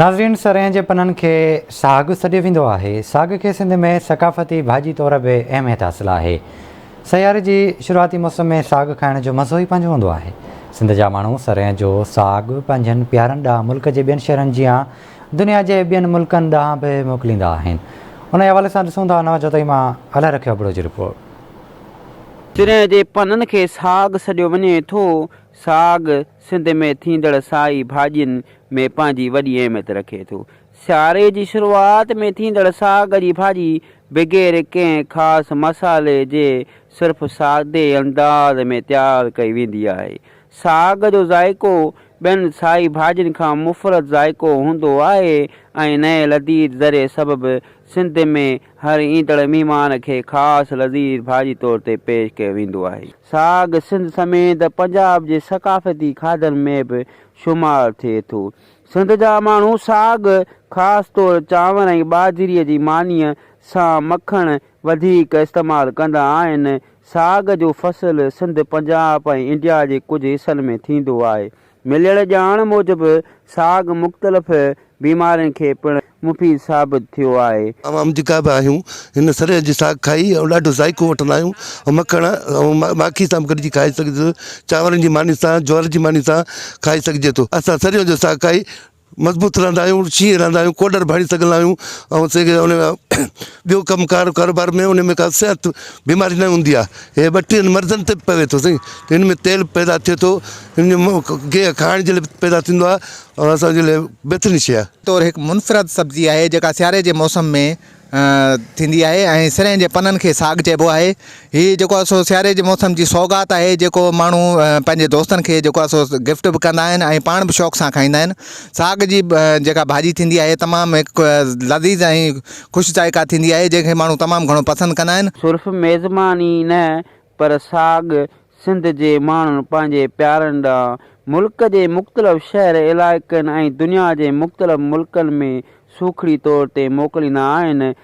ناظرين سرهين جي پنن کي ساڳ سڏيو ويندو آهي. ساڳ کي سنڌ ۾ ثقافتي ڀاڄي طور به اهميت حاصل آهي. سياري جي شروعاتي موسم ۾ ساڳ کائڻ جو مزو ئي پنهنجو هوندو آهي. سنڌ جا ماڻهو سرهين جو ساڳ پنهنجن پيارن ڏانهن ملڪ جي ٻين شهرن جيان دنيا جي ٻين ملڪن ڏانهن به موڪليندا آهن. انهي حوالي سان ڏسون ٿا نوان جتوئي مان الهه رکيو ابڙو جي رپورٽ. سرهين جي پنن کي ساڳ سڏيو وڃي ٿو. ساڳ سنڌ ۾ ٿيندڙ سائي ڀاڄين ۾ پنهنجي وڏي اهميت رکي ٿو. سياري جي شروعات ۾ ٿيندڙ ساڳ جي ڀاڄي بغير ڪنهن خاص مصالحي جي صرف سادي انداز ۾ تيار ڪئي ويندي آهي. ساڳ جو ذائقو ٻين سائي ڀاڄين کان مفرد ذائقو هوندو آهي ۽ نئين لذيذ ذري سبب سنڌ ۾ هر ايندڙ مهمان کي خاص لذيذ ڀاڄي طور تي پيش ڪيو ويندو آهي. ساڳ سنڌ سميت پنجاب جي ثقافتي کاڌن ۾ به شمار ٿئي ٿو. سنڌ جا ماڻهو ساڳ خاص طور چانور ۽ ٻاجهريء جي مانيء سان مکڻ وڌيڪ استعمال ڪندا آهن. ساڳ جو فصل سنڌ، پنجاب ۽ انڊيا جي ڪجهه حصن ۾ ٿيندو آهي. مليل ڄاڻ موجب ساڳ مختلف بيمارين کي پڻ مفيد ثابت ٿيو آهي. عوام جيڪا به آهيون هن سرهه جي ساڳ کائي ۽ ڏاڍو ذائقو وٺندا آهيون ۽ مکڻ ۽ ماکي سان به گڏجي کائي سگهجي ٿو چانورن جي ماني سان جوار جي ماني سان کائي سگهجي ٿو اسان سرهيون جو ساڳ کائي مضبوط رهندا آهيون شينهن رهندا آهيون ڪوڏر به هڻي سگهندا آهيون ۽ ان کان ٻيو ڪم ڪار ڪاروبار ۾ ان ۾ ڪا صحت بيماري نه هوندي آهي هي ٻٽيهن مرضن تي به پوي ٿو سائين هن ۾ تيل پيدا ٿئي ٿو هن جو گيهه کائڻ جي لاء پيدا ٿيندو آهي ۽ اسان جي لاء بهترين شيء آهي. طور هڪ منفرد سبزي آهي جيڪا سياري جي موسم ۾ ٿيندي آهي ۽ سرهين جي پنن کي ساڳ چئبو آهي. هي جيڪو آهي سو سياري جي موسم جي سوغات آهي جيڪو ماڻهو پنهنجي دوستن کي جيڪو آهي سو گفٽ به ڪندا آهن ۽ پاڻ به شوق سان کائيندا آهن. ساڳ جي جيڪا ڀاڄي ٿيندي آهي تمام هڪ لذيذ ۽ خوش ذائقه ٿيندي آهي جنهن کي ماڻهو تمام گهڻو پسند ڪندا آهن. صرف ميزباني ئي نه پر ساڳ سنڌ جي ماڻهن پنهنجي پيارن ڏانهن ملڪ جي مختلف شهر علائقن ۽ دنيا جي مختلف ملڪن ۾ سوکڙي طور تي موڪليندا آهن.